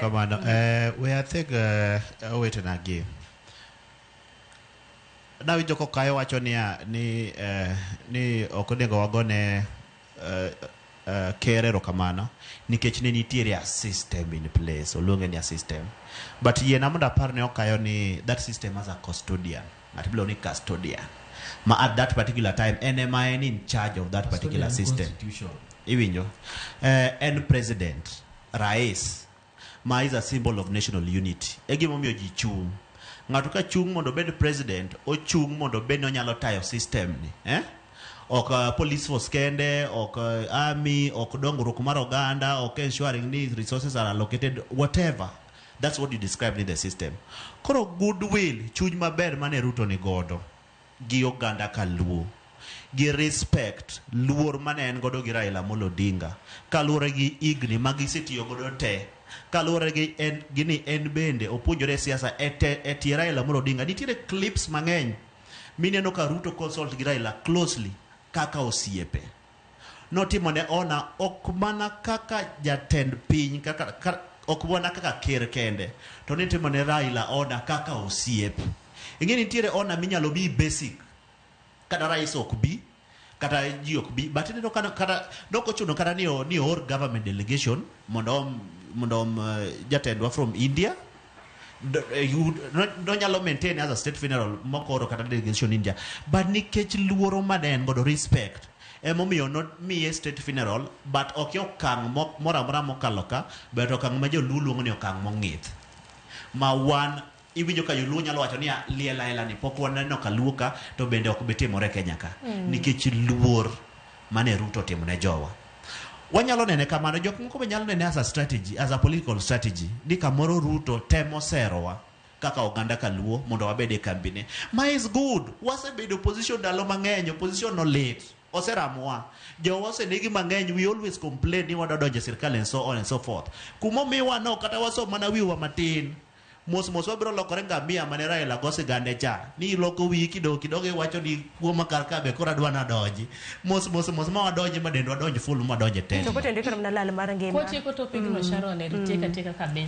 Erokamano. We atheg owetena gi. Nawinjo kokayo wacho niya ni ni ok onego wagone ker erokamano nikech ne nitiere a system in place, oluonge ni a system. But yiena mondo apar ne okayo ni that system has a custodian. Ng'at miluongo ni custodian. Ma at that particular time en ema en in charge of that particular system. Iwinjo? En president, rais, ma is a symbol of national unity. E gimomiyo ji chung'. Ng'ato ka chung' mondo obed president, ochung' mondo obed ni onyalo tayo system ni. Eh? Ok police force kende, ok army, ok dongruok mar oganda, ok ensuring ni resources are allocated, whatever. That's what you describe ni the system. Koro goodwill, chuny maber mane Ruto ni godo gi oganda kaluo, gi respect, luor mane en godo gi Raila Amolo Odinga, kaluwore gi higni ma gisetiyo godo te, kaluwore gi en, gi ni en bende opuonjore siasa e, te, e tie Raila Amolo Odinga. Nitiere clips mang'eny mineno ka Ruto consult gi Raila closely kaka osiepe. Notimo ne ona ok mana kaka jatend piny kaka, ka, ok mana kaka ker kende to nitimo ne Raila ona kaka osiep. Ing'e nitiere ona minyalo miyi basic kata rais ok bi kata ji ok bi but ineno kata kata nok ochuno kata ni ni oor government delegation mondo om mondo om jatendwa from India nonyalo maintain as a state funeral mokoro kata delegation India but nikech luoro mane en godo respect emomiyo nomiye state funeral but ok e okang' moro amora mokalo ka but okang' ma joluo luongo ni okang' mong'ith ma wan iwinjo ka joluo nyalo wacho niya liel aila ni pok waneno ka luo ka to bende ok bi timore Kenya ka nikech luor mane Ruto otimo ne jowa. Wanyalo nene kamano, jok moko be nyalo nene as a strategy, as a political strategy, ni kamoro Ruto temo serowa kaka oganda kaluo mondo wabed e kambine. Ma is good. Wasebedo opposition ndalo mang'eny, opposition no lit. Oseramowa. Jowa osenegi mang'eny, we always complain ni wadwa donjo e sirkal and so on and so forth. Kumomiwa no kata wasom mana wiwa matin. Mos mos wabiro lokore ngamia mane Raila go sigande cha. Ni iloko wiyi kidogo kidogo iwacho ni kuo ma kar ka be koro adwa nadonji. Mos mos mos ma wadonji ma dendwa donj full ma wadonj e tent. To kotende kata mana lal mar ngima. Kwatieko topic no Sharon, eri tiek atieka kabisa.